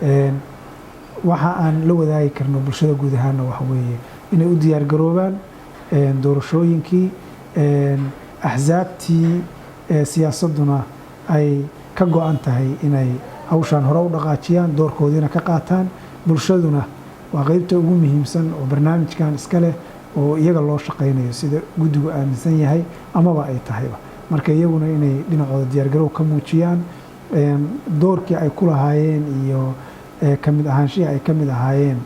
Waxa aan la wadaagi karno bulshada guud ahaanna waxa weeye inay u diyaar garoobaan doorashooyinkii, axsaabtii siyaasadduna ay ka go-an tahay inay hawshaan hore u dhaqaajiyaan, doorkoodiina ka qaataan. Bulshaduna waa qeybta ugu muhiimsan oo barnaamijkan iska leh oo iyaga loo shaqaynayo, sida guddigu aaminsan yahay amaba ay tahayba. Marka iyaguna inay dhinacooda diyaargarow ka muujiyaan, doorkii ay ku lahaayeen iyo ka mid ahaanshihii ay ka mid ahaayeen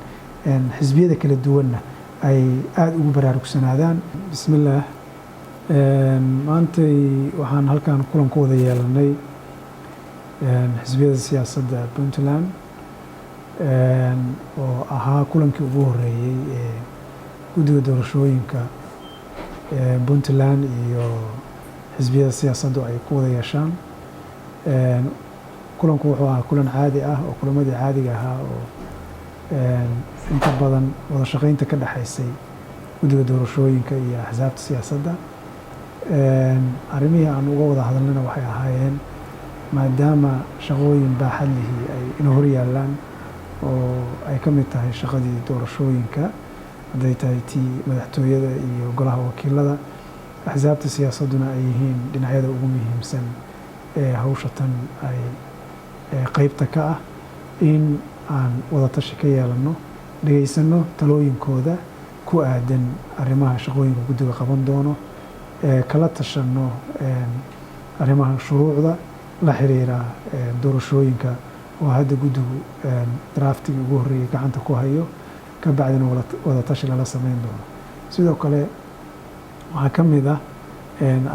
xisbiyada kala duwanna ay aada ugu baraarugsanaadaan. Bismillaah, maantay waxaan halkan kulan ku wada yeelanay xisbiyada siyaasadda Puntland, oo ahaa kulankii ugu horeeyey ee guddiga doorashooyinka Puntland iyo xisbiyada siyaasaddu ay ku wada yeeshaan. Kulanku wuxuu ahaa kulan caadi ah oo kulamadii caadiga ahaa oo inta badan wada shaqeynta ka dhexaysay guddiga doorashooyinka iyo axsaabta siyaasadda. Arrimihii aan uga wada hadalnayna waxay ahaayeen, maadaama shaqooyin baaxad lihii ay ina hor yaallaan oo ay ka mid tahay shaqadii doorashooyinka, hadday tahay tii madaxtooyada iyo golaha wakiilada, axsaabta siyaasadduna ay yihiin dhinacyada ugu muhiimsan ee hawsha tan ay qeybta ka ah, in aan wada tashi ka yeelanno, dhegaysano talooyinkooda ku aadan arrimaha shaqooyinka guddiga qaban doono, kala tashanno arrimaha shuruucda la xiriira doorashooyinka oo hadda guddigu draftigii ugu horreeyay gacanta ku hayo, ka bacdina wada tashi lala sameyn doono. Sidoo kale waxaa ka mid ah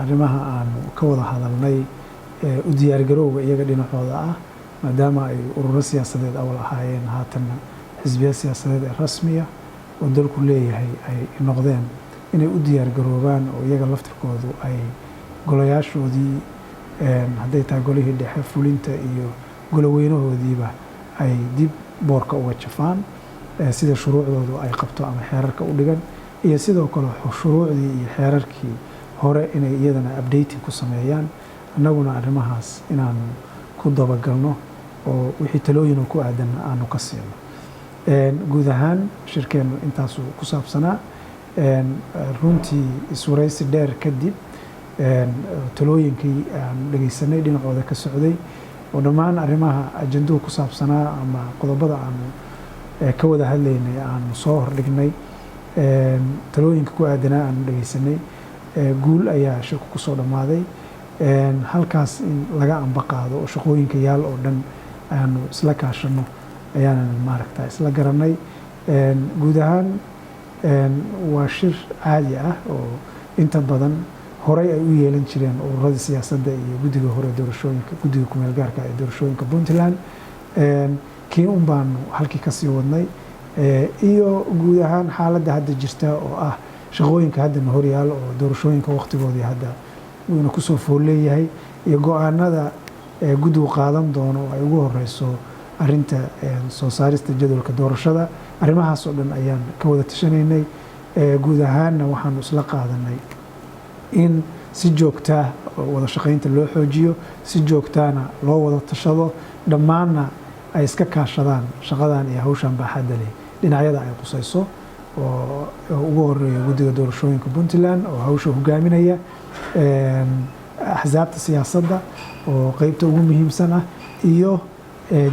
arrimaha aanu ka wada hadalnay u diyaargarowga iyaga dhinacooda ah, maadaama ay ururo siyaasadeed awal ahaayeen, haatanna xisbiya siyaasadeed ee rasmiya oo dalku leeyahay ay noqdeen, inay u diyaargaroobaan oo iyaga laftirkoodu ay golayaashoodii, hadday tahay golihii dhexe, fulinta iyo goloweynahoodiiba, ay dib boorka uga jafaan sida shuruucdoodu ay qabto ama xeerarka u dhigan, iyo sidoo kale shuruucdii iyo xeerarkii hore inay iyadana updating ku sameeyaan. Annaguna arrimahaas inaanu ku dabagalno oo wixii talooyin oo ku aadan aanu ka siino. Guud ahaan shirkeennu intaasuu ku saabsanaa. Runtii iswaraysi dheer kadib, talooyinkii aanu dhegeysanay dhinacooda ka socday oo dhammaan arrimaha ajanduhu ku saabsanaa ama qodobada aanu ka wada hadlaynay aanu soo hordhignay, talooyinka ku aadanaa aanu dhegeysanay, guul ayaa shirku kusoo dhammaaday. Halkaas in laga amba qaado oo shaqooyinka yaal oo dhan aanu isla kaashano ayaanan maaragta isla garanay. Guud ahaan waa shir caadi ah oo inta badan horay ay u yeelan jireen ururadii siyaasadda iyo guddiga hore doorashooyinka, guddiga kumeel gaarka ee doorashooyinka Puntland. Kii un baanu halkii kasii wadnay iyo guud ahaan xaaladda hadda jirta oo ah shaqooyinka haddana horyaal oo doorashooyinka waqtigoodii hadda uuna kusoo fool leeyahay iyo go-aanada guddigu qaadan doono oo ay ugu horeyso arinta soo saarista jadwalka doorashada. Arrimahaas oo dhan ayaan ka wada tashanaynay. Guud ahaanna waxaanu isla qaadanay in si joogtaa wada shaqaynta loo xoojiyo, si joogtaana loo wada tashado, dhammaanna ay iska kaashadaan shaqadan iyo hawshan baaxadda leh dhinacyada ay qusayso, oo ugu horeeya guddiga doorashooyinka Puntland oo hawsha hogaaminaya, axsaabta siyaasadda oo qeybta ugu muhiimsan ah, iyo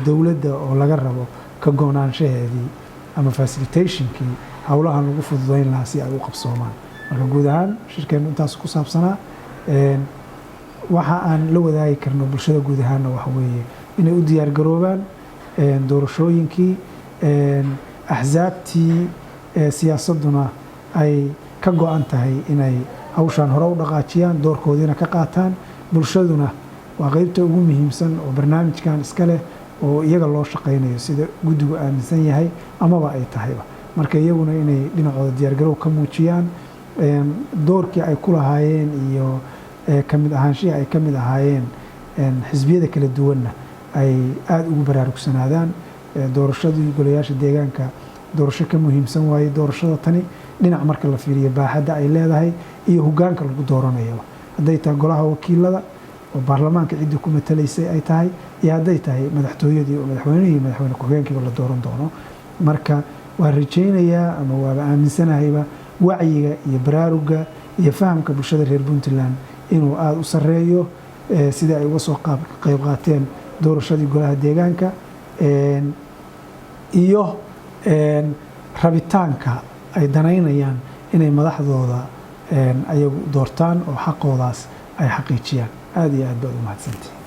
dowladda oo laga rabo ka goonaanshaheedii ama facilitationkii howlahan lagu fududayn lahaa si ay u qabsoomaan. Marka guud ahaan shirkeennu intaas ku saabsanaa. Waxa aan la wadaagi karno bulshada guud ahaanna waxa weeye inay u diyaargaroobaan doorashooyinkii, axsaabtii siyaasadduna ay ka go-an tahay inay hawshan hore u dhaqaajiyaan, doorkoodiina ka qaataan. Bulshaduna waa qeybta ugu muhiimsan oo barnaamijkan iska leh oo iyaga loo shaqaynayo, sida guddigu aaminsan yahay amaba ay tahayba. Marka iyaguna inay dhinacooda diyaargarow ka muujiyaan, doorkii ay ku lahaayeen iyo ka mid ahaanshihii ay ka mid ahaayeen xisbiyada kala duwanna ay aada ugu baraarugsanaadaan. Doorashadii golayaasha deegaanka doorasho ka muhiimsan waaye doorashada tani, dhinac marka la fiiriyo baaxadda ay leedahay iyo hoggaanka lagu dooranayaba, hadday tahay golaha wakiilada. oo baarlamaanka ciddii ku matalaysay ay tahay, iyo hadday tahay madaxtooyadii oo madaxweynihii, madaxweyne ku-xigeenkiiba la dooran doono. Marka waan rajaynayaa ama waaba aaminsanahayba wacyiga iyo baraaruga iyo fahamka bulshada reer Puntland inuu aada u sareeyo, sidai ay uga soo qayb qaateen doorashadii golaha deegaanka iyo rabitaanka ay danaynayaan inay madaxdooda ayagu doortaan oo xaqoodaas ay xaqiijiyaan. Aada iyo aad baad u mahadsantihi.